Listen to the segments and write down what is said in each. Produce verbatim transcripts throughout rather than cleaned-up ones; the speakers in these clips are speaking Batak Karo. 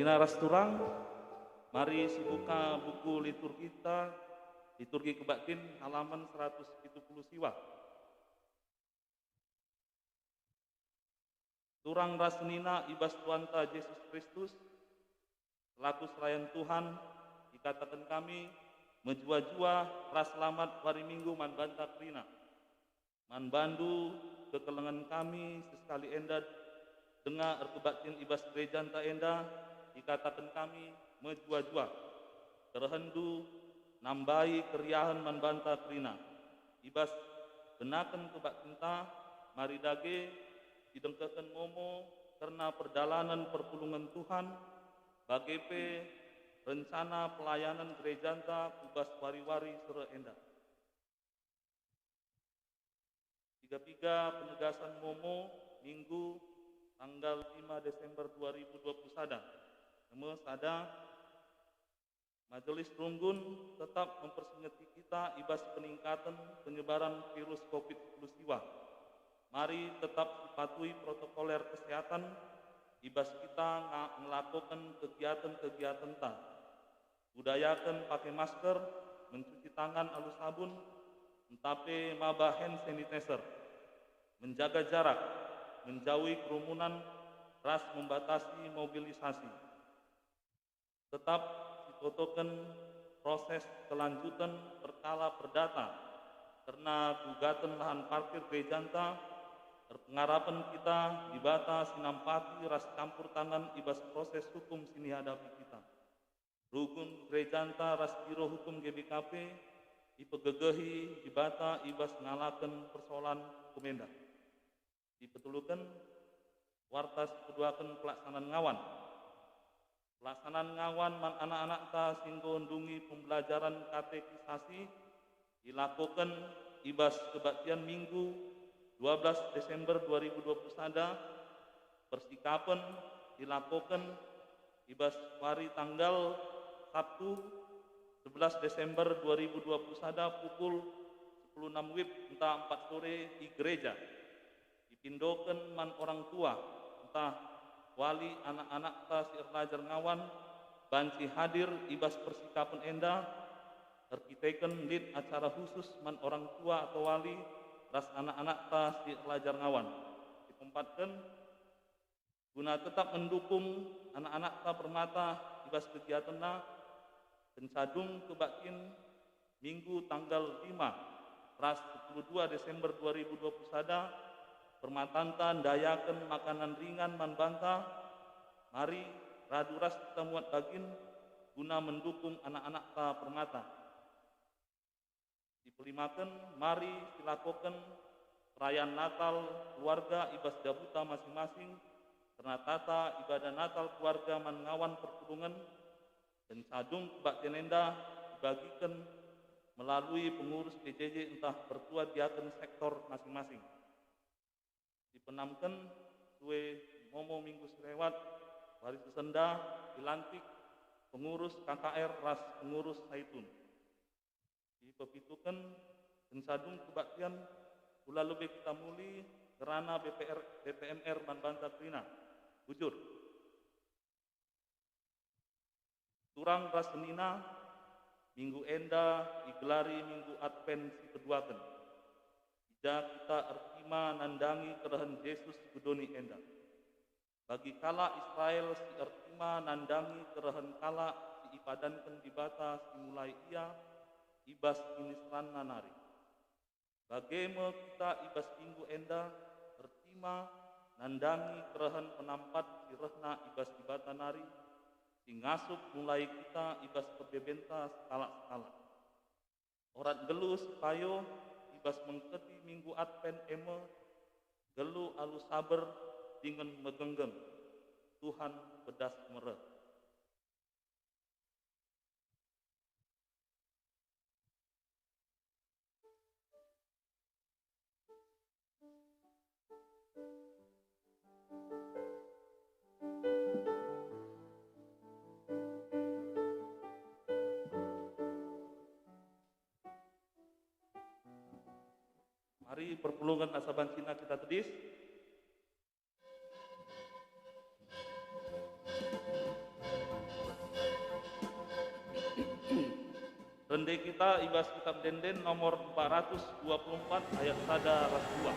Senina ras turang, mari sibuka buku liturgita, Liturgi Kebaktin, halaman seratus pitu puluh siwah. Turang ras senina i bas Tuhanta Jesus Kristus, selaku serayan Tuhan, ikataken kami, mejuah-juah ras selamat wari Minggu man banta kerina. Man bandu kekelengen kami sesekali enda denga erkebaktin i bas gerejanta enda, ikataken kami, mejuah-juah. Kerehenndu nambai keriahen man banta kerina. I bas genaken kebaktinta, mari dage sidengkehken momo kerna perdalanen perpulungen Tuhan, bage pe rencana pelayanen gerejanta ku bas wari-wari sore enda. Piga-piga penegasan momo Minggu tanggal lima Desember dua ribu dua puluh sada. Nomor sada, Majelis Runggun tetap mempersingeti kita i bas peningkaten penyebaran virus covid sepuluh siwah. Mari tetap sipatuhi protokoler kesehatan i bas kita nga-, ngelakoken kegiaten-kegiatenta. Budayaken pake masker, mencuci tangan alu sabun, ntah pe maba hand sanitizer, menjaga jarak, menjauhi kerumunan, ras membatasi mobilisasi. Tetap sitotoken proses kelanjuten perkala perdata kerna gugaten lahan parkir gerejanta, erpengarapen kita Dibata si nampati ras campur tangan i bas proses hukum si nihadapi kita. Runggun gerejanta ras Biro Hukum G B K P ipegegehi Dibata i bas ngalaken persoalan hukum enda. Ipetuluken warta si peduaken pelaksanaan ngawan. Pelaksanaan ngawan man anak-anakta si enggo ndungi pembelajaran katekisasi ilakoken i bas kebaktian Minggu dua belas Desember dua ribu dua puluh sada, persikapen ilakoken i bas wari tanggal Sabtu sebelas Desember dua ribu dua puluh sada pukul sepuluh enam wib ntah empat sore i gereja. Ipindoken man orang tua ntah wali anak-anakta si erlajar ngawan banci hadir i bas persikapen enda, erkiteken lit acara khusus man orang tua atau wali ras anak-anakta si erlajar ngawan. Ipempatken guna tetap mendukung anak-anakta permata i bas kegiatenna, kenca dung kebaktin Minggu tanggal lima ras sepuluh dua Desember dua ribu dua puluh sada, permatanta ndayaken makanan ringan man banta, mari radu ras kita muat bagin guna mendukung anak-anakta permata. Ipelimaken, mari silakoken perayaan Natal keluarga i bas jabuta masing-masing, kerna tata ibadah Natal keluarga man ngawan perpulungen, kenca dung kebaktin enda ibagiken melalui pengurus P J J ntah pertua diaken sektor masing-masing. Ipenamken sue momo minggu si lewat, wari si enda ilantik pengurus K K R ras pengurus Saitun. Ipepituken kenca dung kebaktian, ula lebe kita muli ngerana B P R, B P M R man banta kerina. Bujur. Turang ras senina, minggu enda igelari Minggu Advent si keduaken. I ja kita ertima nandangi kerehen Jesus ku doni enda. Bagi kalak Israel si ertima nandangi kerehen kalak si ipadanken Dibata si mulai ia i bas kiniseranna nari. Bage me kita i bas minggu enda ertima nandangi kerehen penampat si rehna i bas Dibata nari, si ngasup mulai kita i bas perbebenta sekalak-sekalak. Orat nggeluh si payo i bas mengketi minggu Advent e me, nggeluh alu saber dingen megenggeng. Tuhan pedas mereh. Mari perpulungen asa bancina kita tedis. Rende kita i bas Kitab Ende-enden nomor empat ratus dua puluh empat ayat sada ras dua.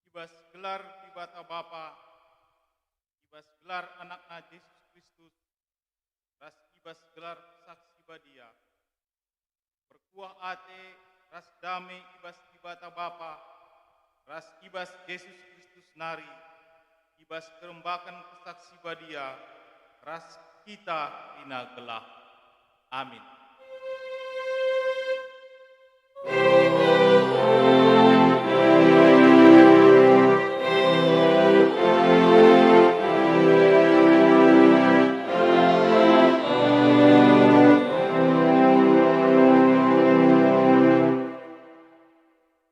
I bas gelar Dibata Bapa, i bas gelar AnakNa Jesus Kristus, ras i bas gelar Kesah Si Badia, perkuah ate ras dame i bas Dibata Bapa ras i bas Jesus Kristus nari, i bas kerembaken Kesah Si Badia ras kita kerina gelah. Amin.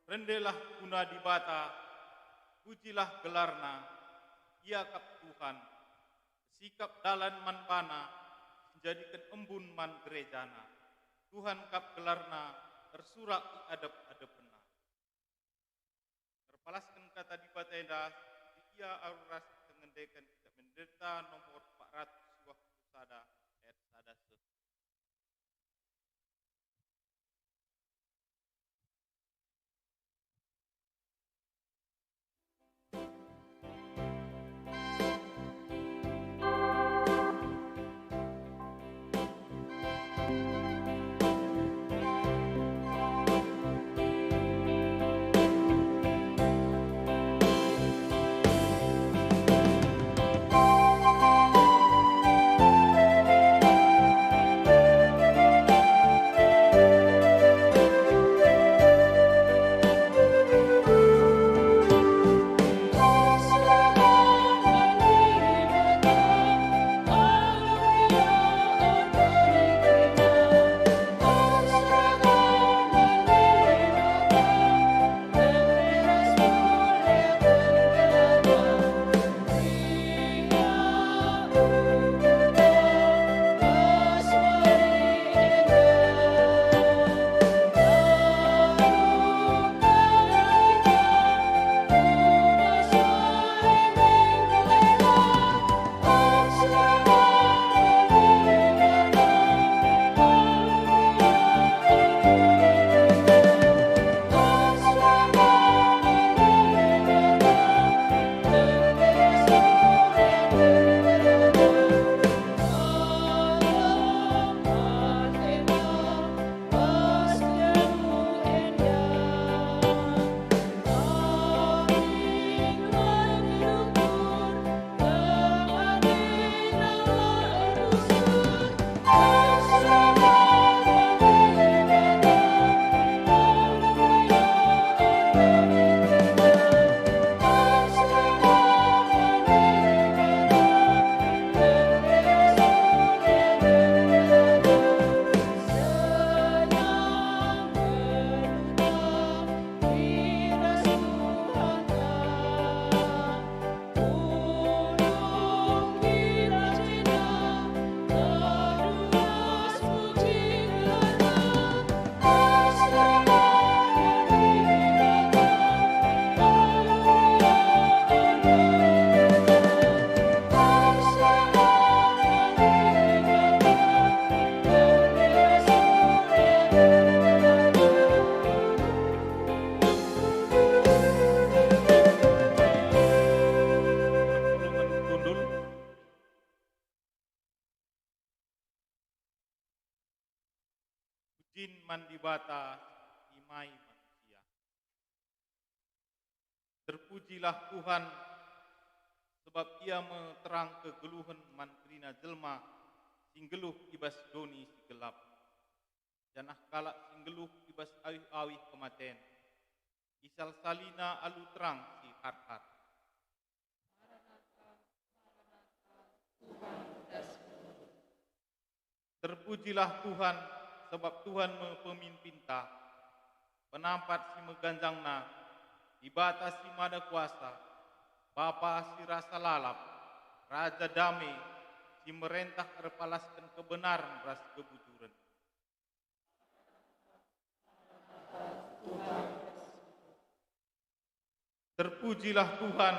Rendelah guna Dibata, pujilah gelarNa, Ia kap Tuhan. Sikap dalan man baNa, njadiken embun man gerejaNa. Tuhan kap gelarNa, ersurak i adep-adepenNa. Erpalasken kata Dibata enda, ia alu ras tengendeken kita mendeta nomor empat ratus dua puluh sada ayat sada seh. Sin man Dibata si mai manusia. Terpujilah Tuhan, sebab Ia me terang kegeluhen man kerina jelma si nggeluh i bas doni si gelap, janah kalak si nggeluh i bas awih-awih kematen. Isalsalina alu terang si hat-hat. Terpujilah Tuhan, sebab Tuhan me pemimpinta. Penampat si meganjangna, Dibata si mada kuasa, Bapa si rasa lalap, Raja dame, si merentah erpalasken kebenaren ras kebujuren. Terpujilah Tuhan,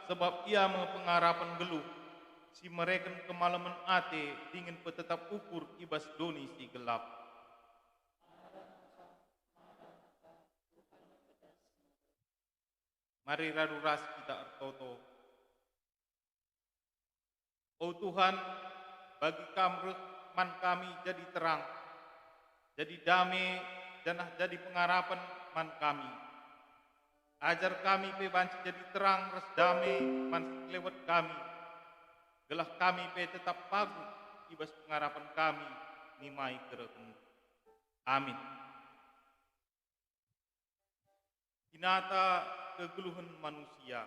sebab Ia me pengarapen nggeluh, si mereken kemalemen ate dingen petetap ukur i bas doni si gelap. Mari radu ras kita ertoto. O Tuhan, bagi Kam reh man kami jadi terang, jadi dame, janah jadi pengarapen man kami. Ajar kami pe banci jadi terang ras dame man sekelewet kami, gelah kami pe tetap paguh i bas pengarapen kami nimai kerehenNdu. Amin. Kinata kegeluhen manusia.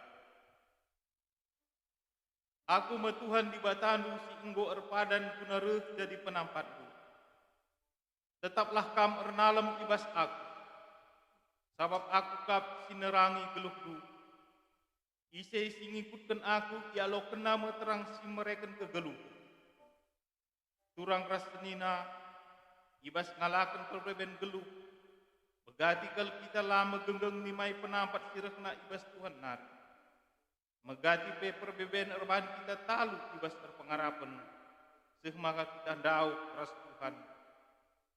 Aku me Tuhan Dibatandu si enggo erpadan guna reh jadi penampatndu. Tetaplah kam ernalem i bas Aku, sabap Aku kap si nerangi geluhndu. Ise si ngikutken Aku, ialokenna me terang si mereken kegeluhen. Turang ras senina, i bas ngalaken perbeben geluh, megati kal kita la megenggeng nimai penampat si rehna i bas Tuhan nari. Megati pe perbeben erbahan kita talu i bas erpengarapen, seh maka kita ndauh ras Tuhan,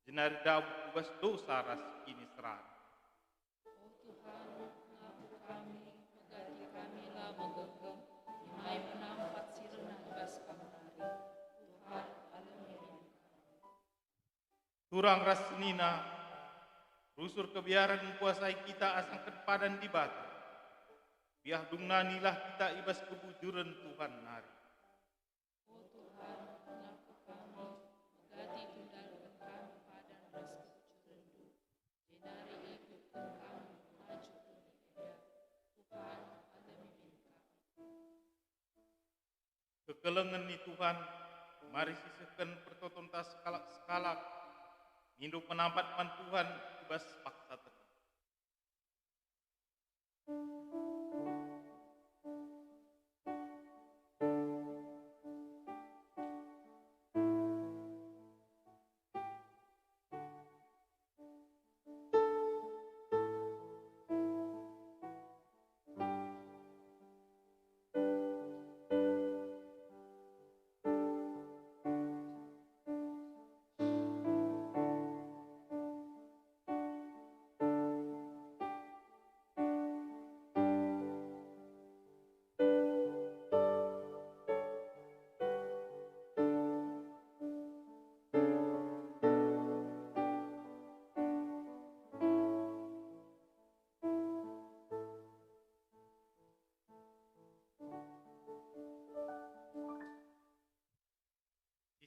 jenari ndabuh ku bas dosa ras kiniseran. O Tuhan, ngaku kami, megati kami la megenggeng, nimai penampat si rehna i bas Kam nari. Tuhan, alemi min kami. Turang ras senina, rusur kebiaren mpuasai kita asangken padan Dibata. Biah dungna nilah kita i bas kebujuren Tuhan nari. O Tuhan, ngaku kami, megati tundalken kami padan ras kebujurenNdu, jenari ikutken kami maju doni enda. Tuhan, alemi min kami. Kekelengen ni Tuhan, mari sisehken pertotonta sekalak-sekalak, mindo penampat man Tuhan i bas paksa tenah.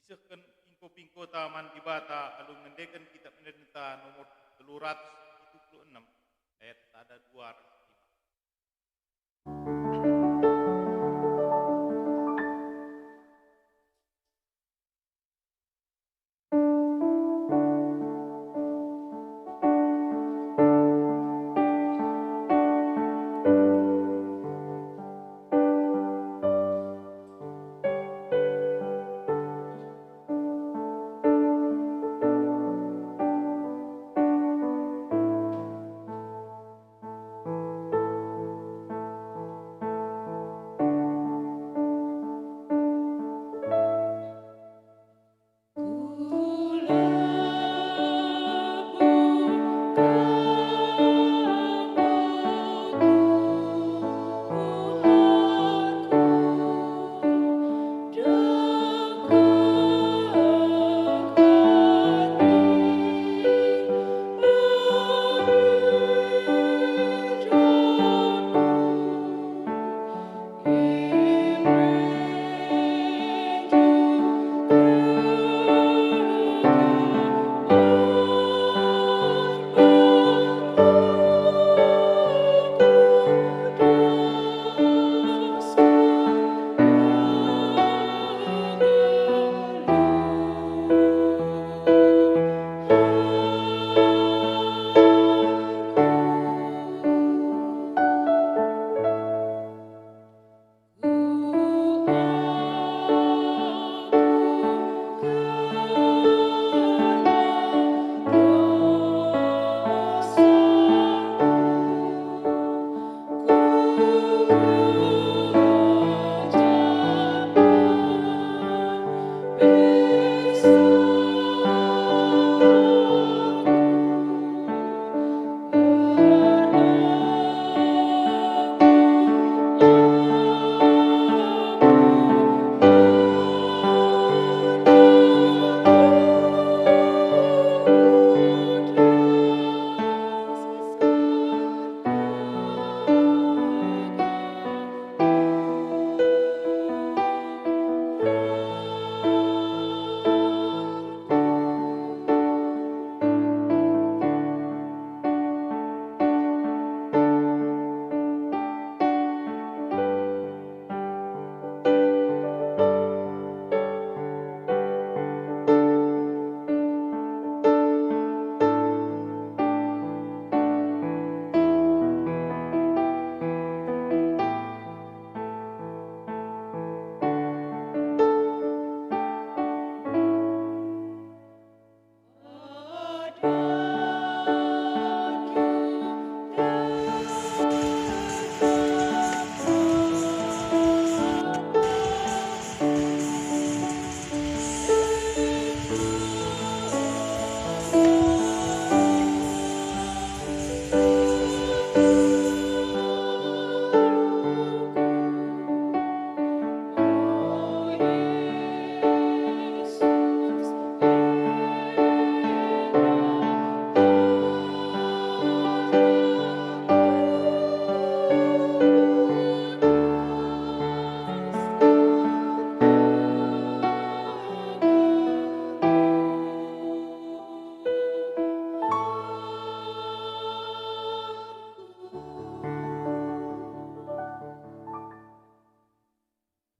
Isehken pingko-pingkota man Dibata alu ngendeken Kitap Endenta nomor telu ratus pitu puluh enem, ayat sada, dua ras lima.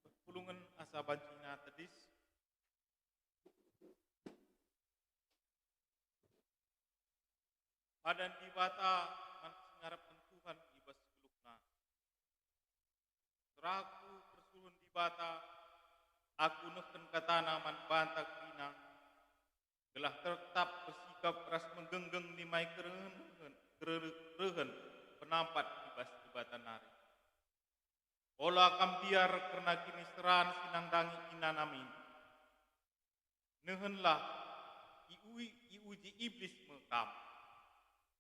Perpulungen asa bancina tedis. Padan Dibata man si ngarapken Tuhan i bas geluhna. Seraku persuruhen Dibata, aku nehken kataNa man banta kerina, gelah tetap ersikap ras menggenggeng nimai kerehen, kerehen penampat i bas Dibata nari. Ola kam mbiar kerna kiniseran si nandangi inanamin. Nehenlah, iui-, iuji Iblis me kam,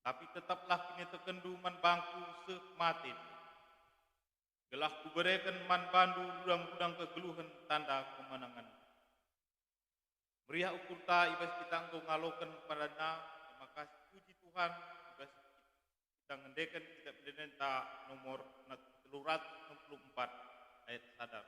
tapi tetaplah kinitekenndu man bangku seh mate, gelah kubereken man bandu rudang-rudang kegeluhen tanda kemenangen. Meriah ukurta i bas kita enggo ngaloken padanNa, terima kasih, puji Tuhan, i bas kita ngendeken Kitab Ende-Endenta nomor telu ratus enam puluh empat ayat sada.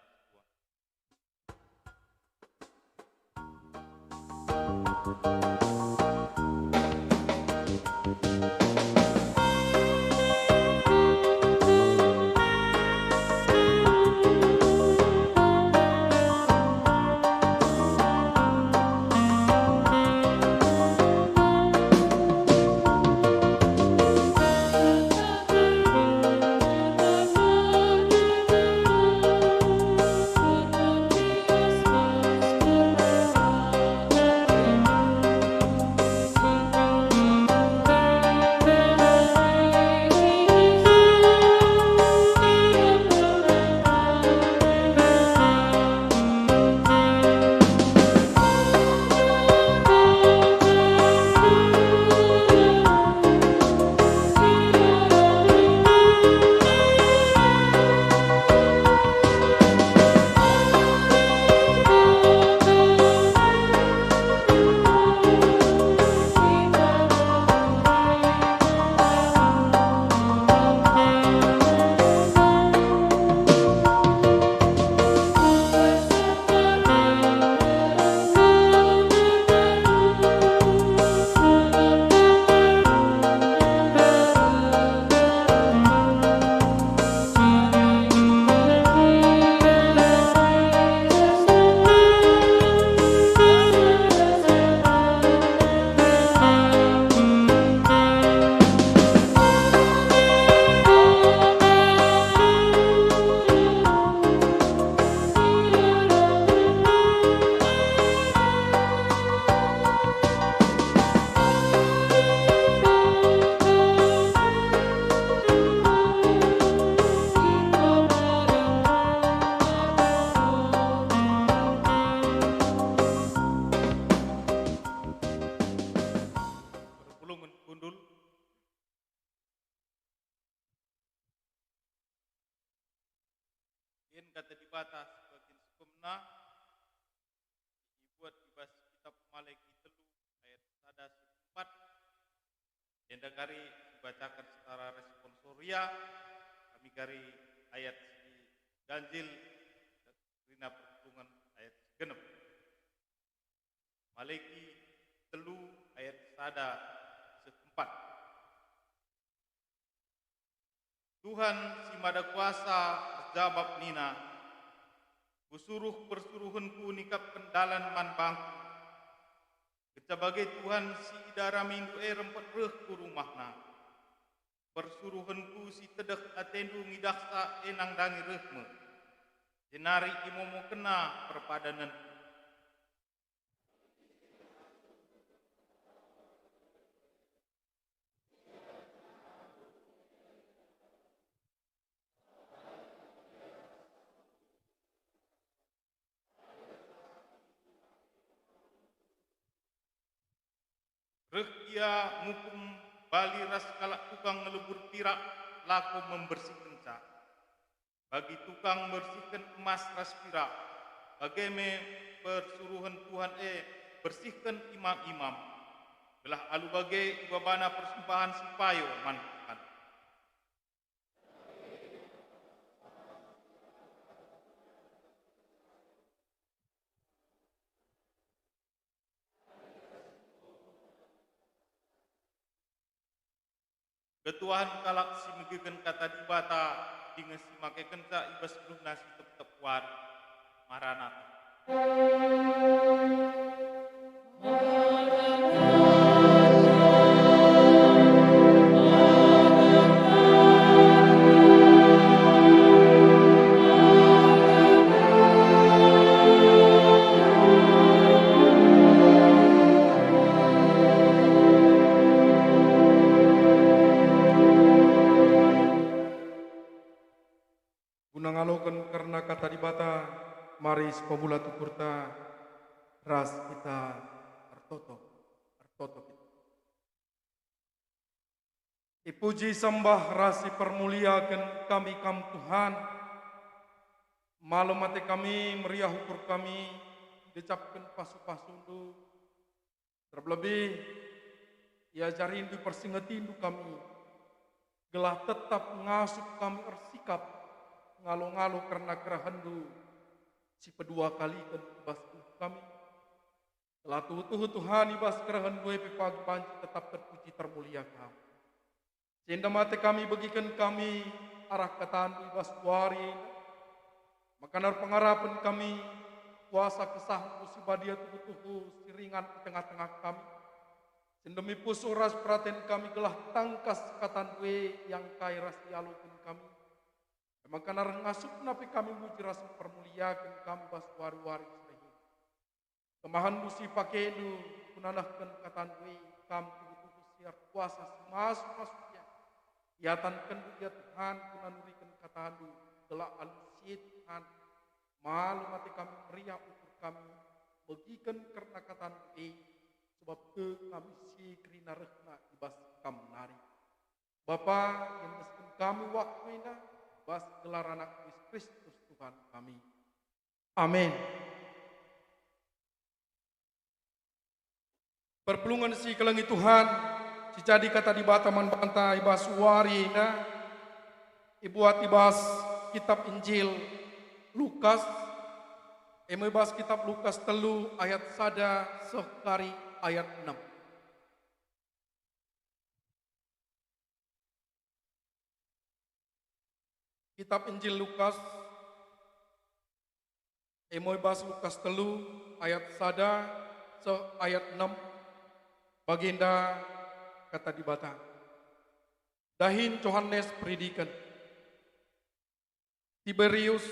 Perpulungen kundul. Kin kata Dibata sebagian sukemna ibuat i bas Kitab Malaki telu ayat sada seh empat. Enda kari dibacaken secara responsoria, kami kari ayat si ganjil, kerina perpulungen ayat Legi telu ayat sada seh empat. Tuhan si Mada Kuasa erjabap nina, "Kusuruh persuruhenku nikapken dalan man bangku. Kenca bage Tuhan si idaramindu e rempet reh ku rumahna. Persuruhenku si tedeh atendu ngidahsa e nandangi reh me, jenari imomokenna perpadanen." Reh ia ngukum bali ras kalak tukang ngelebur pirak lako membersihkenca. Bagi tukang mbersihken emas ras pirak, bage me persuruhen Tuhan e bersihken imam-imam, gelah alu bage ibabana persembahen si payo man Tuhan. Ketuahen kalak si megiken kata Dibata dingen si makekenca i bas geluhna si tep-tep wari. Maranatha. Guna ngaloken kerna kata Dibata, mari sipemula tukurta ras kita ertoto, ertoto kita. Ipuji, sembah ras ipermuliaken kami Kam, Tuhan. Malem ate kami, meriah ukur kami, idecapken pasu-pasuNdu. Terlebih, iajariNdu, ipersingetindu kami, gelah tetap ngasup kami ersikap ngalo-ngalo kerna kerahenNdu si peduakaliken i bas geluh kami. Gelah tuhu-tuhu Tuhan, i bas kerahenNdu e pe pagi banci tetap terpuji termulia Kam. Enda mate kami begiken kami arah kataNdu i bas wari enda. Maka erpengarapen kami, kuasa KesahNdu si Badia tuhu-tuhu si ringan i tengah-tengah kami. Sendemi pusuh ras peraten kami gelah tangkas kataNdu e iangkai ras ialoken kami. Emaka arah ngasupna pe kami muji ras mpermuliaken Kam bas wari-wari si dehin. KemahenNdu si pakeNdu guna nehken kataNdu e, Kam tuhu-tuhu si erkuasa si masu-masu ia. IatankenNdu ia Tuhan guna nuriken kataNdu, gelah alu si e Tuhan, malem ate kami, meriah ukur kami, megiken kerna kataNdu e, sebab tek kami si kerina rehna i bas Kam nari. Bapa, iendesken kami waktu enda, bas gelar Anak Jesus Kristus Tuhan kami. Amin. Perpulungen si kelengi Tuhan, si jadi kata Dibata man banta i bas wari enda, ibuat i bas kitab Injil Lukas, e me i bas kitab Lukas telu ayat sada seh kari ayat enem. Kitab Injil Lukas, e me i bas Lukas telu ayat sada seh ayat enem, bagenda kata Dibata. Dahin Johanes Peridiken. Tiberius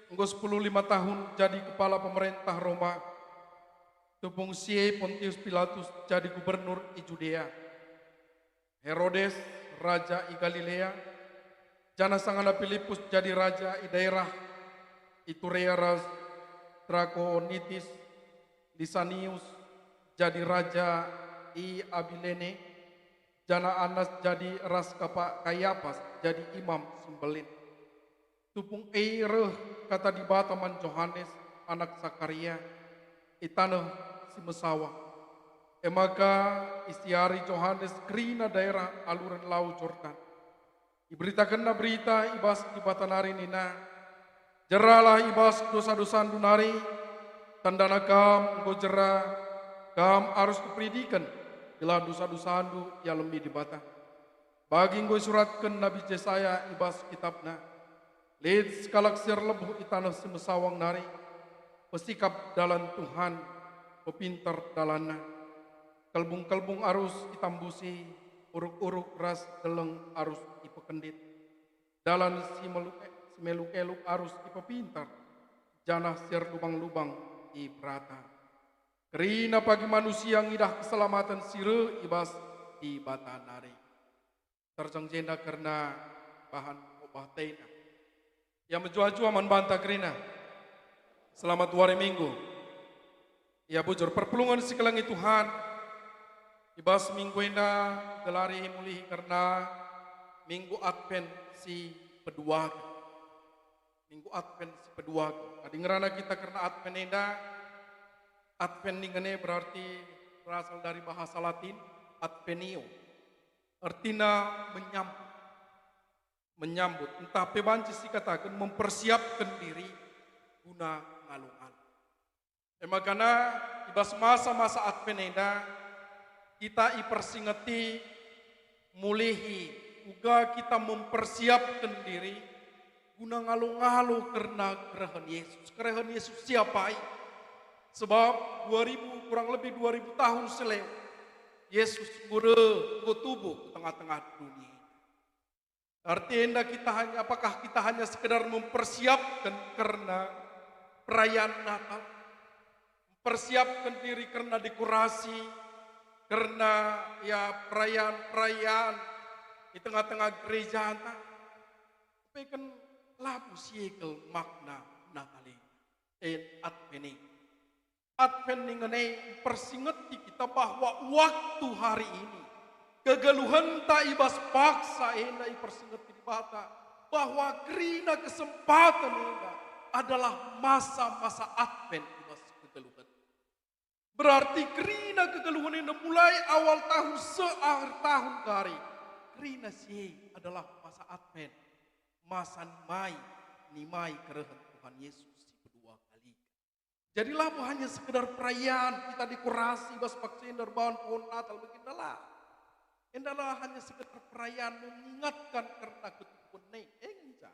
enggo sepuluh lima tahun jadi kepala pemerentah Roma. Tupung si e Pontius Pilatus jadi gubernur i Judea. Herodes, raja i Galilea, janah sangana Pilipus jadi raja i daerah Iturea ras Trakonitis, Lisanius jadi raja i Abilene, janah Anas jadi ras kapa Kayapas jadi imam si mbelin. Tupung e reh kata Dibata man Johanes, anak Sakaria, i taneh si mesawah. E maka isiari Johanes kerina daerah aluren Lau Jordan. Iberitakenna berita i bas Dibata nari nina, "Jeralah i bas dosa-dosandu nari, tandana kam enggo jera." Kam arus kuperidiken, gelah dosa-dosandu ialemi Dibata. Bagi enggo isuratken Nabi Jesaya i bas kitabna, "Lit sekalak si erlebuh i taneh si mesawang nari, pesikap dalan Tuhan, pepinter dalanna. Kelbung-kelbung arus itambusi, uruk-uruk ras deleng arus ipekendit. Dalan si meluk-, si meluk-eluk arus ipepinter, janah si erlubang-lubang iberata. Kerina pagi manusia ngidah keselamaten si reh i bas Dibata nari." Terjeng jenda kerna bahan khotbah enda. Ia mejuah-juah man banta kerina. Selamat wari Minggu. Ia bujur perpulungen si kelengi Tuhan. I bas minggu enda gelari mulihi kerna Minggu Advent si pedua. Minggu Advent si pedua. Adi ngerana kita kerna Advent enda, Advent ningen e berarti berasal dari bahasa Latin, adventio. Ertina menyambut. Menyambut, ntah pe banci sikataken mempersiapken diri guna ngalo-ngalo. E makana, i bas masa-masa Advent enda, kita ipersingeti mulihi uga kita mempersiapken diri guna ngalo-ngalo kerna kerehen Yesus. Kerehen Yesus siapa i? Sebab dua ribu, kurang lebih dua ribu tahun si lewat, Yesus enggo reh, enggo tubuh ku tengah-tengah dunia. Arti enda kita hanya, apakah kita hanya sekedar mempersiapken kerna perayaan Natal? Mempersiapken diri kerna dekorasi, kerna, ya, perayaan-perayaan i tengah-tengah gerejanta? Tapi kan labo si e kal makna Natal e, eh, Advent e. Advent ningen e mpersingeti kita bahwa waktu hari ini, kegeluhenta i bas paksa enda ipersingeti Dibata, bahwa kerina kesempatan enda adalah masa-masa Advent i bas kegeluhen. Berarti kerina kegeluhen enda mulai awal tahun seh akhir tahun kari, kerina si e adalah masa Advent, masa nimai, nimai kerehen Tuhan Yesus si pedua kali. Jadi labo hanya sekedar perayaan kita dekorasi bas paksa enda erbahan pohon Natal bagi, endalah. Endalah hanya sekedar perayaan mengingatkan kerna ketubuhen e, enca.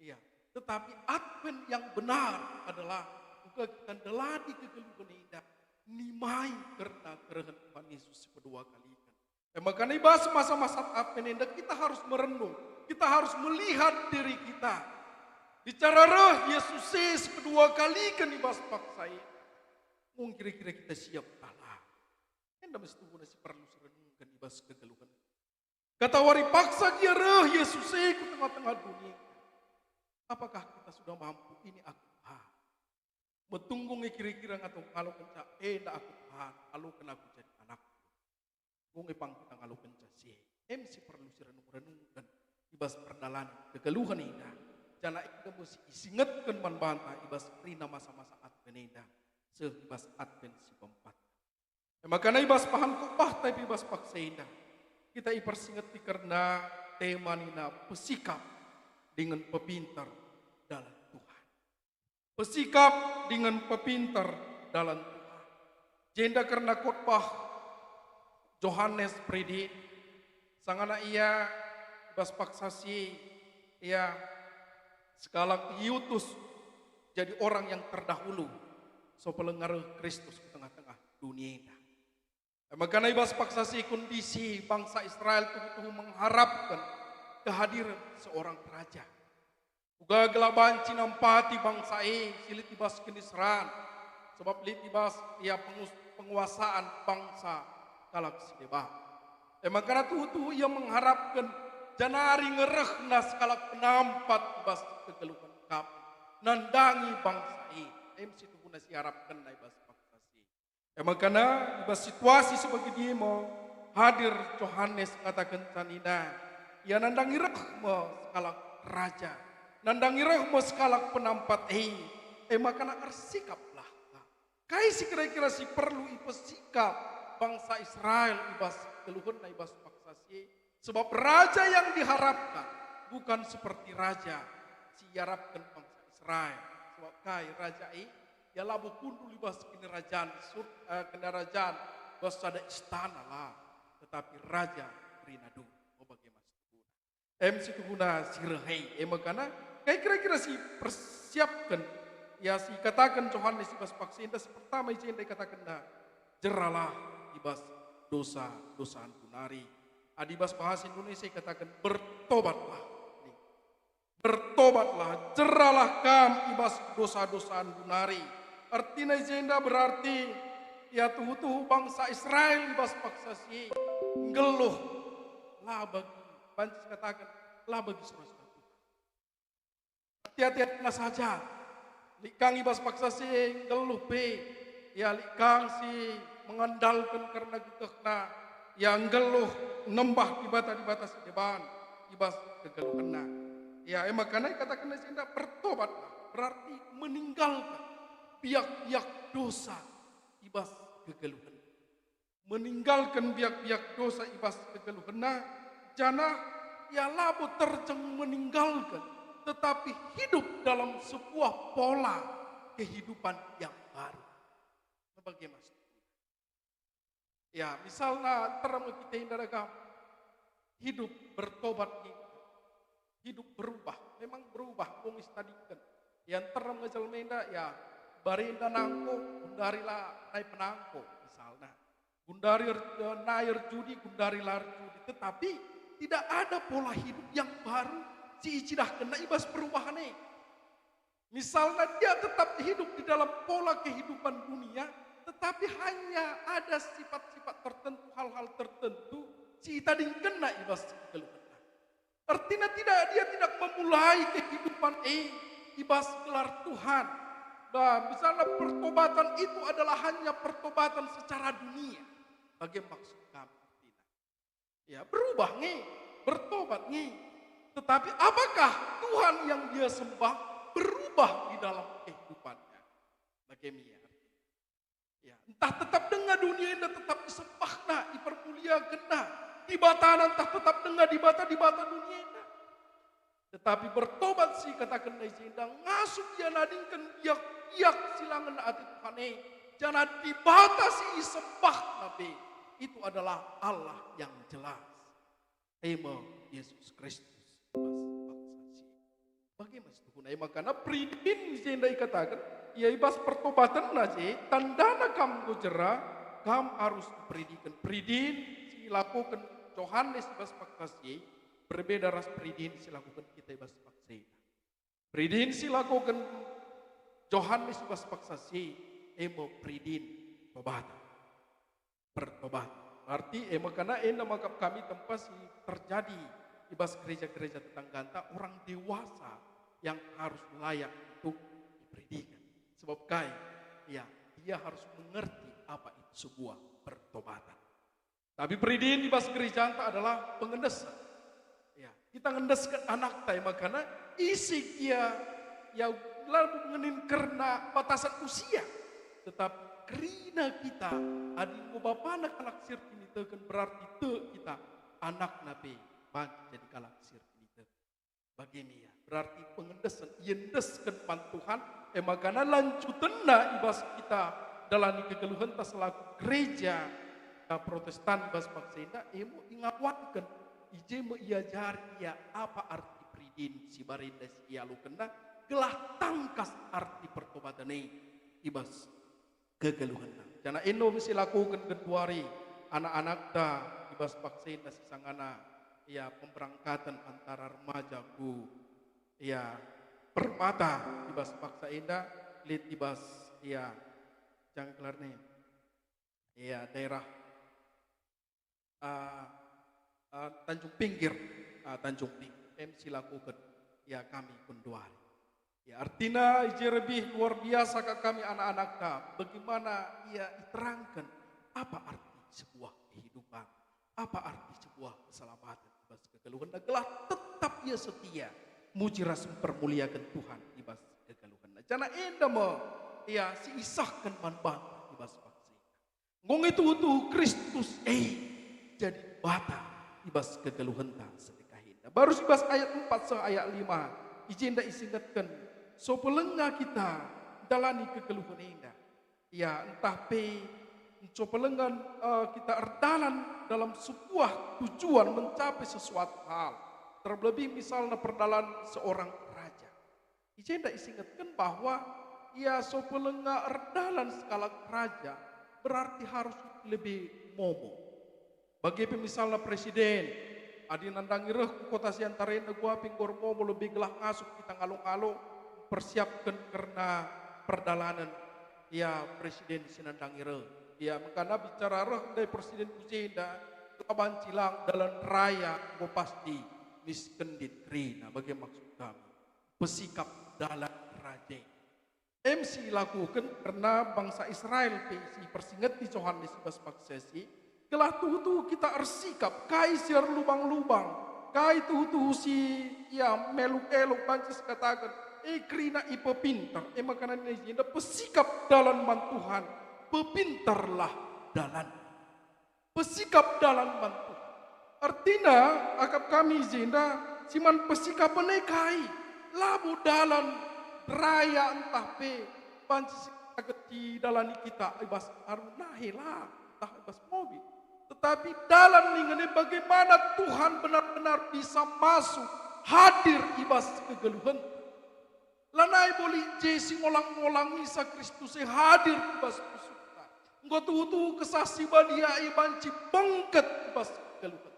Iya, tetapi Advent yang benar adalah uga kita ndalani kegeluhen enda, nimai kerna kerehen Tuhan Yesus si pedua kaliken. E makana i bas masa-masa Advent enda kita harus merenung, kita harus melihat diri kita. Bicara reh Yesus e si pedua kaliken i bas paksa e, enggo kira-kira kita siap kal? Enda me situhuna si perlu sirenungken i bas kegeluhen. Kata wari paksa gia reh Yesus e ku tengah-tengah dunia. Apakah kita sudah mampu? Ini aku, Tuhan. Metunggung e kira-kira ngalo-ngalokenca, "Enda aku, Tuhan, aloken aku jadi anak." Enggo nge pang kita ngalokenca si e. Em si perlu sirenung-renungken i bas perdalanen kegeluhen enda. Janah enda me si isingetken man banta i bas kerina masa-masa Advent enda, seh i bas Advent si keempat. E makana i bas bahan khotbahta pe i bas paksa enda, kita ipersingeti kerna tema nina pesikap dingen pepinter dalan Tuhan. Pesikap dingen pepinter dalan Tuhan. Jenda kerna khotbah Johanes Peridin, sangana ia i bas paksa si e, ia sekalak iutus jadi orang yang terdahulu, so pelengareh Kristus ku tengah-tengah dunia enda. E makana i bas paksa si e kondisi bangsa Israel tuhu-tuhu mengharapken kehadiran seorang raja. Uga gelah banci nampati bangsa e si lit i bas kiniseran, sebab lit i bas ia pengus-, penguasaan bangsa kalak si deban. E makana tuhu-tuhu ia mengharapken janari nge rehna sekalak penampat i bas kegeluhen kap nandangi bangsa e. Em situhuna si iarapkenna i bas paksa si e. E makana i bas situasi si bagidi me hadir Johanes ngatakenca nina, ia nandangi reh me sekalak raja, nandangi reh me sekalak penampat e. E makana ersikaplah. Kai si kira-kira si perlu ipesikap bangsa Israel i bas kegeluhenna i bas paksa si e? Sebab raja yang diharapkan bukan seperti raja si iarapken bangsa Israel. Sebab kai raja e? Ia labo kundul i bas kinirajan sur, eh, kinirajan bas sada istana la, tetapi raja kerina dulu. Oh, bage mas tuhuna. Em si tuhuna si rehei, e mekana, kai kira-kira si persiapken, ya, si kataken Johanes i bas paksa enda? Si pertama i jenda ikatakenna, "Jeralah i bas dosa-dosandu nari." Adi bas bahasa Indonesia ikataken, "Bertobatlah." Bertobatlah, jeralah kam i bas dosa-dosandu nari. Ertina i jenda berarti, ya, tuhu-tuhu bangsa Israel i bas paksa si nggeluh. La bagi, banci kataken, la bagi sura-sura Tuhan. Hati-hati saja. Lit kang i bas paksa si nggeluh pe, ya, lit kang si mengandalken kerna gegehna, ya, nggeluh nembah dibata-dibata si deban i bas kegeluhenna. Ya, e maka ikatakenna si enda, "Bertobatlah," berarti meninggalkan biak-biak dosa i bas kegeluhen. Meninggalken biak-biak dosa i bas kegeluhenna, janah ia labo terjeng meninggalken, tetapi hidup dalam sebuah pola kehidupan yang baru. Sebagai mas. Ya, misalna nterem kita enda dagam hidup bertobat ni, hidup berubah, memang berubah, enggo istadingken. Ya, nterem nge jelma enda, ya, barenda nangko, gundari la nai penangko, misalna. Gundari er-, eh, nai erjudi, gundari la erjudi. Tetapi tidak ada pola hidup yang baru si icidahkenna i bas perubahan e. Misalna, dia tetap hidup di dalam pola kehidupan dunia, tetapi hanya ada sifat-sifat tertentu, hal-hal tertentu si itadingkenna i bas kegeluhenna. Ertina tidak, dia tidak memulai kehidupan e i bas gelar Tuhan. Nah, misalna, pertobatan itu adalah hanya pertobatan secara dunia. Bage maksud kami ertina. Ya, berubah nge, bertobat nge. Tetapi apakah Tuhan yang dia sembah berubah di dalam kehidupannya? Bage ia. Ya, ntah tetap denga dunia enda tetap isembahna, ipermuliakenna, dibatana ntah tetap denga dibata-dibata dunia enda. Tetapi bertobat si ikatakenna i jenda ngasup ia nadingken biak-biak si la ngena ate Tuhan e, janah Dibata si isembahna pe itu adalah Allah yang jelas. E me Yesus Kristus i bas paksa si. Bage mas tuhuna e maka peridin si enda ikataken, ia i bas pertobatenna je, tandana kam enggo jera, kam arus iperidiken. Peridin si ilakoken Johanes i bas paksa si e, berbeda ras peridin si ilakoken kita i bas paksa enda. Peridin si ilakoken Johanes i bas paksa si e, e me peridin tobat. Pertobat. Arti, e maka enda maka kami tempa si terjadi i bas gereja-gereja tetangganta orang dewasa yang harus layak untuk diperidikan. Sebab kai? Ya, ia harus mengerti apa itu sebuah pertobatan. Tapi peridin i bas gerejanta adalah pengendesen. Ya, kita ngendesken anakta e maka ise ia, ia labo ngena kerna batasan usia. Tetapi kerina kita, adi enggo bapana kalak si erkiniteken, berarti tek kita, anakna pe banci jadi kalak si erkiniteken. Bage ia, berarti pengendesen, iendesken man Tuhan, e maka lancutenna i bas kita ndalani kegeluhenta selaku gereja, ya, Protestan i bas paksa enda, e me ingawanken, i je me iajari ia apa arti peridin si barenda si ialokenna, gelah tangkas arti pertobaten e i bas kegeluhenna. Janah enda me si ilakoken genduari anak-anakta i bas paksa enda si sangana, ya, pemberangkaten antara remaja ku, ya, permata i bas paksa enda, lit i bas, ya, jangan kelar nih. Ya, daerah ah, ah, Tanjung Pinggir, ah, Tanjung Pinggir. Em si lakuken, ya, kami genduari. Ya, ertina i je lebih luar biasa ka kami anak-anakta, bagaimana ia iterangken apa arti sebuah kehidupan, apa arti sebuah keselamatan, bas kegeluhen gelah tetap ia setia muji ras mempermuliakan Tuhan i bas kegeluhen. Janah enda me ia si isahken man banta i bas paksa enda. Enggo nge tuhu-tuhu Kristus e jadi bata i bas kegeluhenta sedekah enda. Baru si bas ayat empat seh ayat lima, i jenda isingetken, sope lenga kita jalani kegeluhen enda. Ya, ntah pe enco pelengan, eh, kita erdalan dalam sebuah tujuan mencapai sesuatu hal, terlebih misalnya perdalan seorang raja. I jenda isingetken bahwa ia so pelenga erdalan sekalak raja, berarti harus lebih momo. Bage pe misalna presiden, adi nandangi reh ku kota si antara enda gua pe enggo ermomo lebih gelah ngasup kita ngalo-ngalo, persiapken kerna perdalanen, ya, presiden si nandangi reh. Ya, mekana bicara reh ndai presiden ku jenda, la banci lang dalan raya enggo pasti misken din kerina. Bage maksud kami, pesikap dalan raja. Em si ilakuken kerna bangsa Israel pe si ipersingeti Johanes i bas paksa si, gelah tuhu-tuhu kita ersikap, kai si erlubang-lubang, kai tuhu-tuhu si, ya, meluk-eluk banci sikataken, e kerina ipepinter, e maka nina i jenda pesikap dalan man Tuhan, pepinterlah dalan. Pesikap dalan man Tuhan. Ertina, akap kami i jenda, si man pesikapen e kai? Labo dalan raya ntah pe banci si kita geddi dalani kita i bas aru nahe la, ntah i bas mobil. Tetapi dalan ningen e bagaimana Tuhan benar-benar bisa masuk, hadir i bas kegeluhenta. Lanai bo lit je si ngolang-ngolang Isa Kristus e hadir ku bas pusuhta. Enggo tuhu-tuhu Kesah Si Badia e banci bengket ku bas kegeluhen.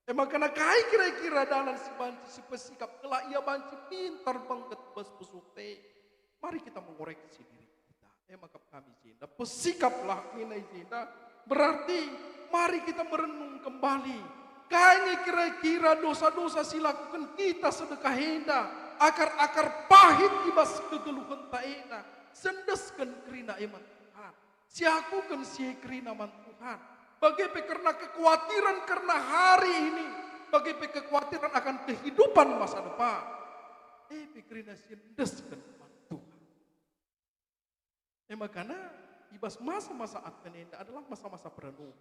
E maka kai kira-kira dalan si banci sipesikap gelah ia banci pinter bengket ku bas pusuhta e? Mari kita mengoreksi diri kita. E maka kami jenda, pesikaplah nina i jenda, berarti mari kita merenung kembali. Kai nge kira-kira dosa-dosa si lakuken kita sedekah enda, akar-akar pahit i bas kegeluhenta enda, sendesken kerina e man Tuhan. Siakuken si e kerina man Tuhan. Bage pe kerna kekuatiran kerna hari ini, bage pe kekuatiran akan kehidupan masa depan. E pe kerina siendesken man Tuhan. E maka i bas masa-masa Advent enda adalah masa-masa perenung.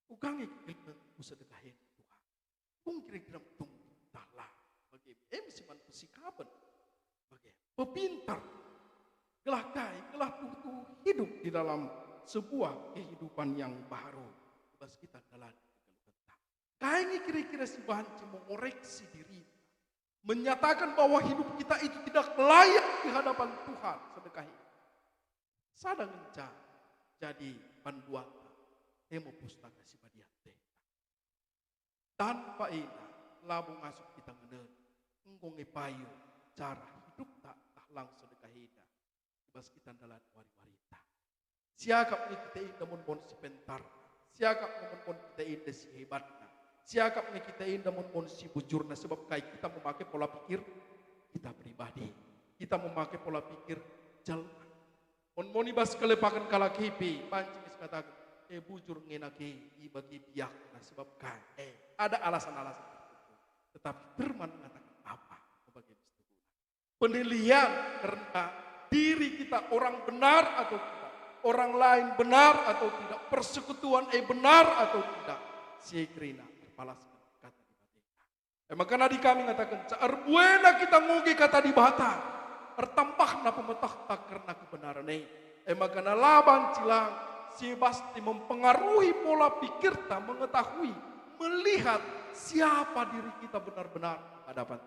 Uga nge kegeluhenku sedekah enda, Tuhan. Tung kira-kira metung ntah la. Bage em si man pesikapen. Bage pepinter. Gelah kai, gelah tuhu-tuhu hidup di dalam sebuah kehidupan yang baru. I bas kita dalan kegeluhenta. Kai nge kira-kira si banci mengoreksi diri, menyatakan bahwa hidup kita itu tidak layak di hadapan Tuhan sedekah ini? Sada ngenca jadi panduanta, e me Pustaka Si Badia ate. Tanpa enda, labo ngasup kita ngenen, enggo nge payo cara hidupta ntah lang sedekah enda i bas kita ndalan wari-warinta. Siakap nge kita enda mun bon si pentar, siakap nge mun bon kita enda si hebatna, siakap nge kita enda mun bon si bujurna, sebab kai? Kita memake pola pikir kita pribadi, kita memake pola pikir jelma. Mon-mon i bas kelepaken kalak e pe, banci nge sikataken, "E, bujur nge nake, i bage biakna, sebab kai?" E, ada alasan-alasan tertentu. Tetapi Firman mengatakan apa? Bage penilaian kerna diri kita, orang benar atau tidak, orang lain benar atau tidak, persekutuan e benar atau tidak, si e kerina erpalasken kata Dibata. E maka nadi kami ngatakenca, erbuena kita ngoge kata Dibata, ertambahna pemetehta kerna kebenaren e. E maka la banci lang si bas mempengaruhi pola pikirta, mengetahui, melihat siapa diri kita benar-benar di hadapan.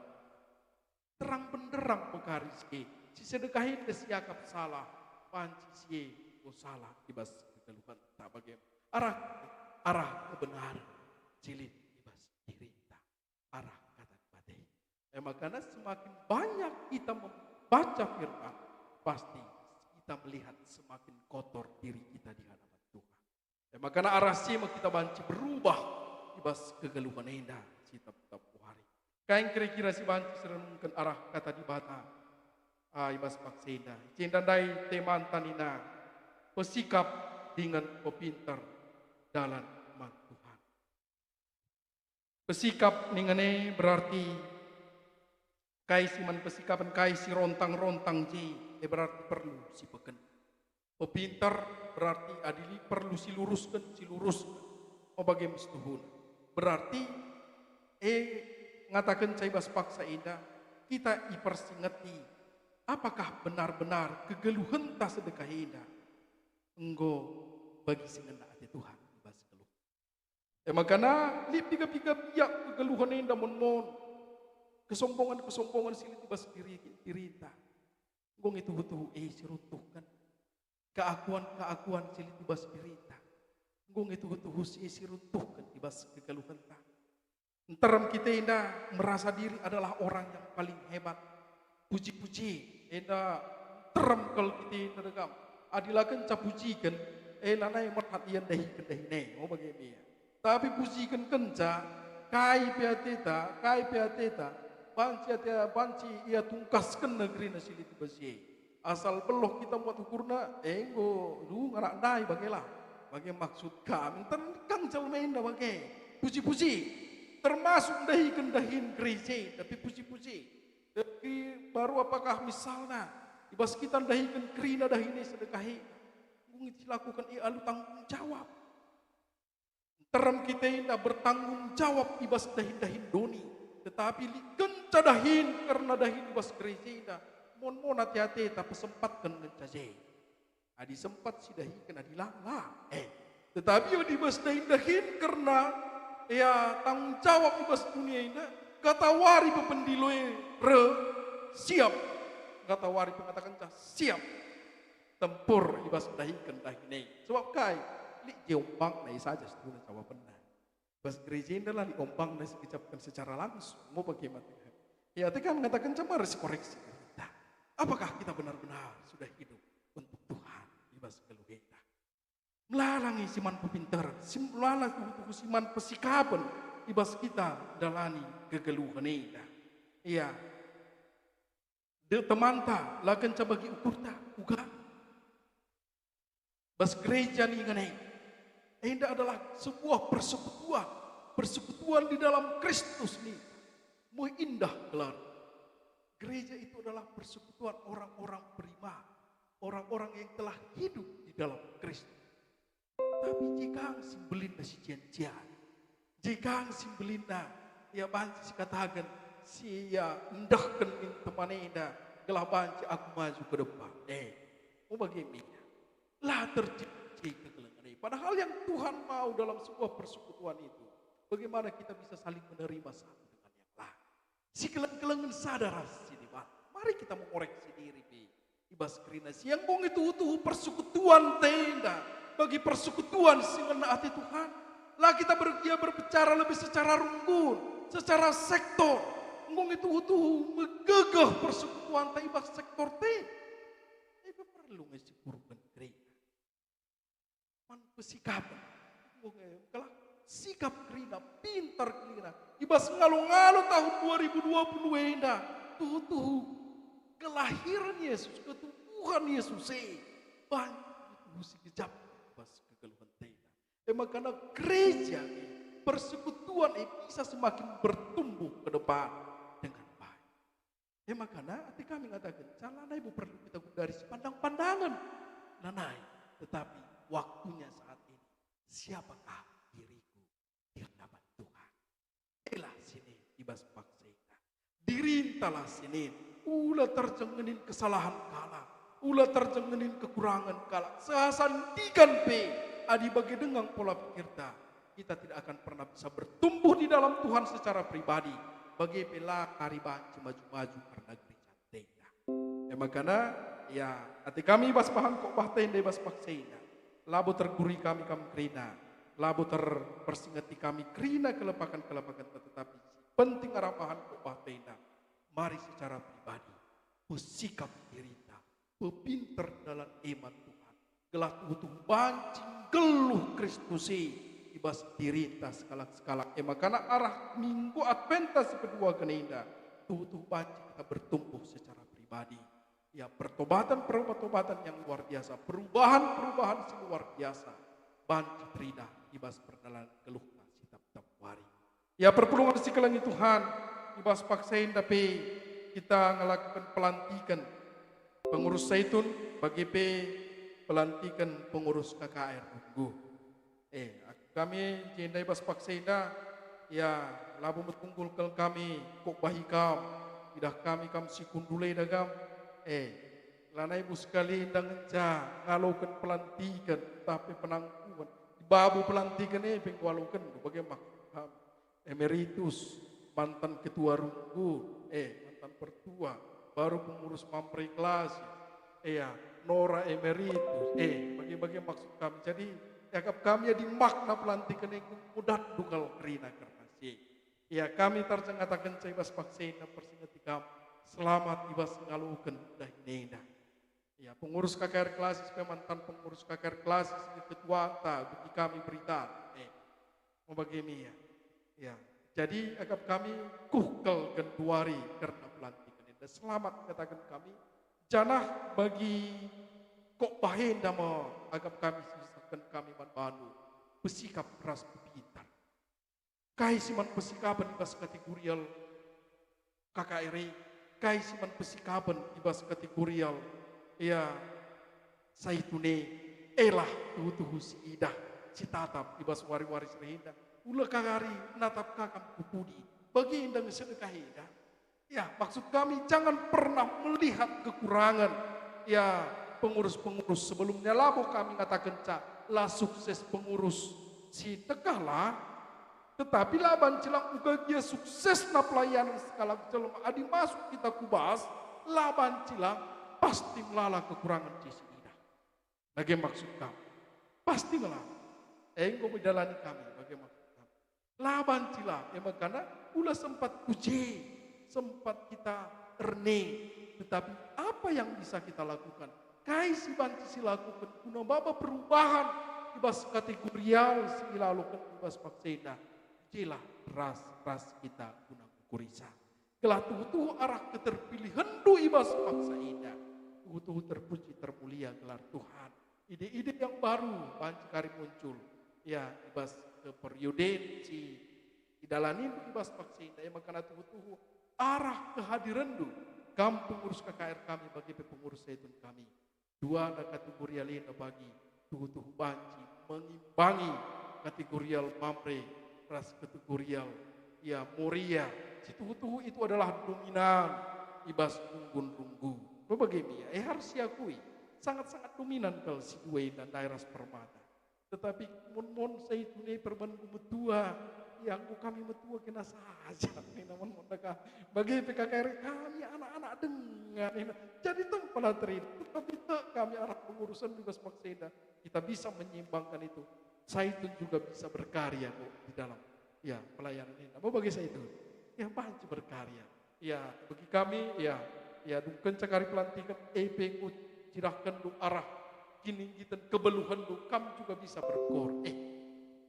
Terang benderang pekari si e, si sedekah enda siakap salah, banci si e enggo salah i bas kegeluhenta bage arah, arah kebenaren si lit i bas dirinta, arah kata Dibata. E maka semakin banyak kita membaca firman, pasti kita melihat semakin kotor diri kita di hadapan Tuhan. E maka arah si me kita banci berubah i bas kegeluhen enda si tep-tep wari. Kai kira-kira si banci sirenungken arah kata Dibata, ah, i bas paksa enda? Jenda ndai temanta nina, pesikap dingen pepinter dalan man Tuhan. Pesikap ningen e berarti kai si man pesikapen, kai si rontang-rontang je, e berarti perlu si peken. Pepinter berarti adi lit perlu si lurusken, si lurusken. O bage me situhuna. Berarti, e, ngatakenca i bas paksa enda, kita ipersingeti Apakah benar-benar kegeluhenta sedekah enda enggo bagi si ngena ate Tuhan i bas geluh? E maka lit piga-piga biak kegeluhen enda mon-mon, kesombongen-kesombongen si lit i bas diri, dirinta. Enggo nge tuhu-tuhu e si runtuhken. Keakuan-keakuan si lit i bas dirinta. Enggo nge tuhu-tuhu si e si runtuhken i bas kegeluhenta. Nterem kita enda merasa diri adalah orang yang paling hebat. Puji-puji, enda nterem kal kita enda dekam. Adi la kenca pujiken, e lanai merhat ia ndahiken dahin e, oh bage me ia. Tapi pujiken kenca, kai pe ateta, kai pe ateta, banci ate, banci ia tungkasken negerina si lit i bas e. Asal beluh kita muat ukurna, enggo, duh, ngarak ndai bage lah. Bage maksud kami, nterem kang jelma enda bage. Puji-puji, termasuk ndahiken dahin gereja, tapi puji-puji. Tapi baru apakah misalna, i bas kita ndahiken kerina dahin e sedekah e, enggo nge dilakuken e alu tanggung jawab. Nterem kita enda bertanggung jawab i bas dahin-dahin doni, tetapi lit kenca dahin kerna dahin i bas gereja enda, mon-mon ate-ateta pesempatken ngenca je. Adi sempat sidahiken, adi lang, lang. Eh. Tetapi adi bas dahin-dahin kerna, ya, tanggung jawab i bas dunia enda, katawari pe pendilo e reh, siap. Katawari pe ngatakenca, siap. Tempur i bas dahiken dahin e. Sebab kai? Lit je ombangna e saja situhuna jawabenna. Bas gereja enda la lit ombangna si kecapken secara langsung, mo bage mate. Ya, ate kami ngatakenca mari sikoreksi diri kita. Apakah kita benar-benar sudah hidup untuk Tuhan i bas geluh enda? Melala nge si man pepinteren, si melala tuhu-tuhu si man pesikapen i bas kita ndalani kegeluhen enda. Iya. De temanta, la kenca bagi ukurta, uga. Bas gereja ningan e. Enda adalah sebuah persekutuan, persekutuan di dalam Kristus ni. Muih indah gelar. Gereja itu adalah persekutuan orang-orang beriman, orang-orang yang telah hidup di dalam Kristus. Tapi je kang si mbelinna si cian-cian. Je kang si mbelinna, ia banci sikataken, si ia endehken min teman enda, gelah banci aku maju ke depan. Eh, mau bage mina. La terjadi kegelengen e. Padahal yang Tuhan mau dalam sebuah persekutuan itu, bagaimana kita bisa saling menerima satu dengan yang lain. Sikeleng-kelengen sada ras si Dibata. Mari kita mengoreksi diri pe. I bas kerina si enggo nge tuhu-tuhu persekutuanta enda bagi persekutuan si ngena ate Tuhan. La kita ber-, ia berbicara lebih secara rumbun, secara sektor. Enggo nge tuhu-tuhu megegeh persekutuanta i bas sektor te. Tapi perlu nge sikurken kerina. Man pesikapen. Enggo nge, gelah sikap kerina, pintar kerina. I bas ngalo-ngalo tahun dua ribu dua puluh enda, tuhu-tuhu kelahiren Yesus, ketubuhen Yesus e, banyak tuhu si gejap i bas kegeluhenta enda. E maka gereja e, persekutuan e bisa semakin bertumbuh ke depan dengan baik. E maka ate kami ngataken, lanai bo perlu kita gundari sipandang-pandangen. Lanai, tetapi waktunya saat ini. Siapakah diriku di hadapan Tuhan? Ela sini i bas paksa enda. Dirintalah sini. Ula terjengenin kesalahan kalak. Ula terjengenin kekurangan kalak. Sehasan tikan pe, adi bage denga pola pikirta, kita tidak akan pernah bisa bertumbuh di dalam Tuhan secara pribadi. Bage pe la kari banci maju-maju kerna gereja enda. E maka, ya, ate kami bas bahan khotbah enda bas paksa enda. Labo terguri kami kam kerina, labo terpersingeti kami kerina kelepaken-kelepaken, tetapi si penting arah bahan khotbah enda. Mari secara pribadi, pesikap dirita, pepinter dalan e man Tuhan, gelah tuhu-tuhu banci nggeluh Kristus e i bas dirinta sekalak-sekalak. E maka arah Minggu Adventa si kedua kena enda, tuhu-tuhu banci kita bertumbuh secara pribadi. Ya, pertobatan-pertobatan yang luar biasa, perubahan-perubahan si luar biasa, banci teridah i bas perdalan geluhna si tap-tap wari. Ya, perpulungen si kelengi Tuhan, i bas paksa enda pe kita ngelakuken pelantiken pengurus Saitun, bage pe pelantiken pengurus K K R Runggu. Eh, kami je ndai bas paksa enda, ya, labo metunggul kal kami khotbahi kam, idah kami kam si kundul enda kam, Eh, lanai bus kali ngenca ngaloken pelantiken, tapi penangkuhen. Di babo pelantiken e pe ngaloken, bage maksud kam? Emeritus, mantan ketua runggu, eh, mantan pertua, baru pengurus mamre kelasi, eh, ya, nora emeritus, eh, bage-bage maksud kami. Jadi, iakap kami adi makna pelantiken e enggo datndu kal kerina kerna si. Ya, kami tarjeng ngatakenca i bas paksa enda, persingeti kam, selamat i bas ngaloken dahin enda. Ya, pengurus K K R Klasis pe mantan pengurus K K R Klasis nge ketuanta bagi kami berita. Eh, mebage mia. Ya, jadi akap kami kuh kal genduari kerna pelantiken enda. Selamat kataken kami, janah bagi kok bahenda me akap kami sisaken kami man bandu, pesikap ras pepintar. Kai si man pesikapen i bas kategorial K K R e, kai si man pesikapen i bas kategorial, ya, Saitun e, elah tuhu-tuhu si idah, si tatap i bas wari-wari si rehenda. Ula kari natap ka kam ku pudi, bagi enda nge sedekah enda. Ya, maksud kami, jangan pernah melihat kekurangan, ya, pengurus-pengurus sebelumnya. Labo kami ngatakenca la sukses pengurus si tekahlah, tetapi la banci lang uga gia suksesna pelayanan sekalak jelma. Adi masuk kita ku bas, la banci lang, pasti melala kekurangan si idah. Bage maksud kam? Pasti melala. Enggo me idalani kami, bage maksud kam? La banci lang, e maka ula sempat ku je, sempat kita erne. Tetapi apa yang bisa kita lakukan? Kai si banci silakuken guna maba perubahan i bas kategorial si ilaloken i bas paksa enda? Jelah ras-ras kita guna ngukurisa. Gelah tuhu-tuhu arah keterpilihenndu i bas paksa enda, tuhu-tuhu terpuji termulia gelar Tuhan. Ide-ide yang baru banci kari muncul, ya, i bas, eh, periode si idalanindu i bas paksa enda, e maka tuhu-tuhu arah kehadirenndu, kam pengurus K K R kami, bage pe pengurus Saitun kami. Duana kategorial enda bagi tuhu-tuhu banci mengimbangi kategorial Mamre ras kategorial, ya, Moria. Si tuhu-tuhu itu adalah dominan i bas unggun runggu. Mebage mia, eh, harus siakui, sangat-sangat dominan kal si dua enda ndai ras Permata. Tetapi mon-mon Saitun e perbanku metua, ya, enggo kami metua kena saja, nina mon-mon deka. Bage pe K K R kami anak-anak denga, nina. Jadi tempelah terina, tetapi tek kami arah pengurusen i bas paksa enda, kita bisa menyeimbangkan itu. Saitun juga bisa berkarya kok di dalam, ya, pelayanan enda. Mebage Saitun, ya, banci berkarya. Ya, bagi kami, ya, ya, dungkenca kari pelantiken, e pe enggo cidahkenndu arah kininggiten kebeluhenndu, kam juga bisa berkor. Eh,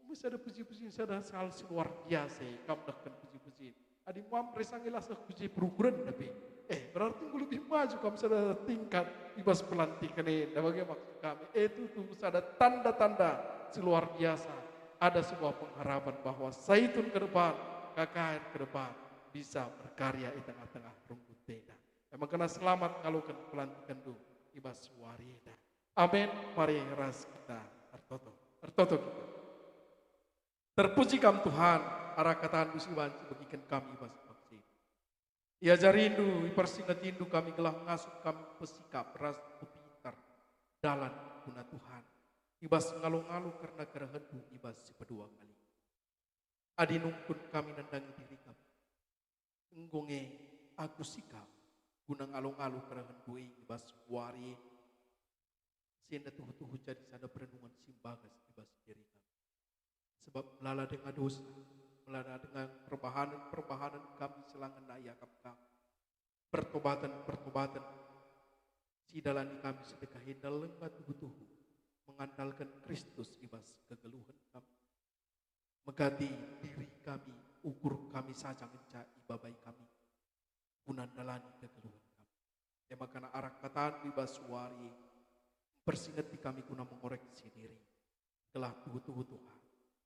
me sada puji-puji, sada hal si luar biasa, eh, kam dahken puji-puji. Adi Mamre sangila seh ku je perukuren tapi. Eh, berarti enggo lebih maju kam sada tingkat i bas pelantiken enda, bage maksud kami. Eh, tuhu sada tanda-tanda si luar biasa. Ada sebuah pengharapan bahwa Saitun ke depan, K K R ke depan, bisa berkarya i tengah-tengah runggu enda. Emang kena selamat ngaloken pelantikenndu i bas wari enda. Amin. Mari ras kita ertoto. Ertoto kita. Terpuji Kam Tuhan, arah kataNdu si banci begiken kami i bas paksa enda. IajariNdu, ipersingetiNdu kami gelah ngasup kami pesikap ras pepintar dalan guna Tuhan, i bas ngalo-ngalo kerna kerehenNdu i bas si pedua kali. Adi nungkun kami nandangi diri kami, enggo nge aku sikap guna ngalo-ngalo kerehenNdu e i bas wari e. Si enda tuhu-tuhu jadi sada perenungen si mbagas i bas diri kami. Sebab melala denga dosa, melala denga perbahanen-perbahanen kami si la ngena iakap kami. Pertobaten-pertobaten si idalani kami sedekah enda langa tuhu-tuhu mengandalken Kristus i bas kegeluhen kami. Megati diri kami, ukur kami saja ngenca ibabai kami guna ndalani kegeluhen kami. E maka arah kataNdu i bas wari e, mpersingeti kami guna mengoreksi diri, gelah tuhu-tuhu Tuhan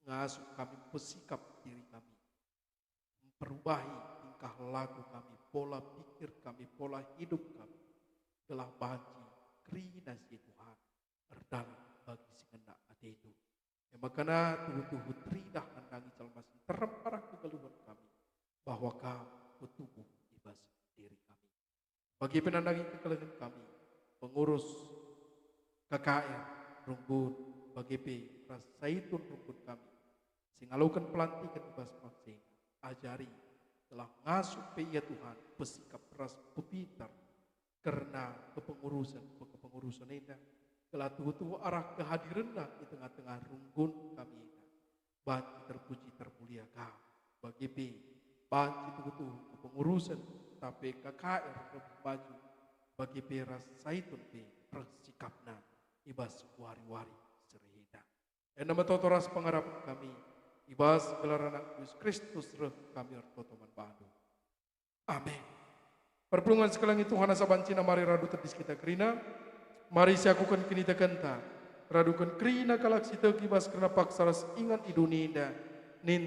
ngasup kami mpesikap diri kami, mperubahi tingkah laku kami, pola pikir kami, pola hidup kami, gelah banci kerina si Tuhan erdalan bagi si ngena ateNdu. E maka tuhu-tuhu teridah nandangi jelma si nterem arah kegeluhen kami, bahwa Kam petubuh i bas diri kami. Bage pe nandangi kekelehen kami, pengurus K K R Runggun, bage pe ras Saitun Runggun kami, si ngaloken pelantiken i bas bangsa enda. Ajari, gelah ngasup pe ia Tuhan, pesikap ras pepintar kerna kepengurusen, kepengurusen enda, gelah tuhu-tuhu arah kehadirenna i tengah-tengah Runggun kami enda. Banci terpuji termulia Kam. Bage pe, banci tuhu-tuhu kepengurusen, tapi K K R lebih maju, bage pe ras Saitun pe reh sikapna i bas wari-wari si reh enda. Enda me toto ras pengarapen kami, i bas gelar Anak Yesus Kristus reh kami ertoto man Bandu. Amin. Perpulungen sekalak Tuhan asa banci mari radu tedis kita kerina. Mari siakuken kinitekenta, raduken kerina kalak si tek i bas kerna paksa ras ingan i doni enda.